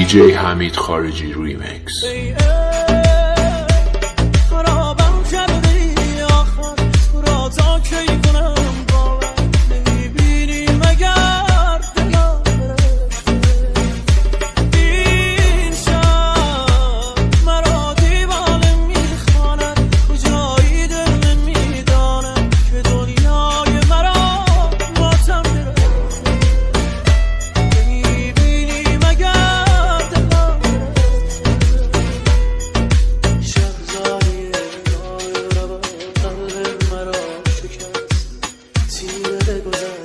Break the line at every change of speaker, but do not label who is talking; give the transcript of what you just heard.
DJ Hamid Khariji Remix.
ای خرابم کردی آخر، تو را تا کی کنم باور؟ نمیبینی مگر دلم گرفته؟ این شب مرا دیوانه میخواند، کجایی دل نمیداند که دنیای مرا ماتم گرفته. نمیبینی مگر دلم گرفته؟ شبزاری نای روا قلب مرا شکست، تیره گذشت.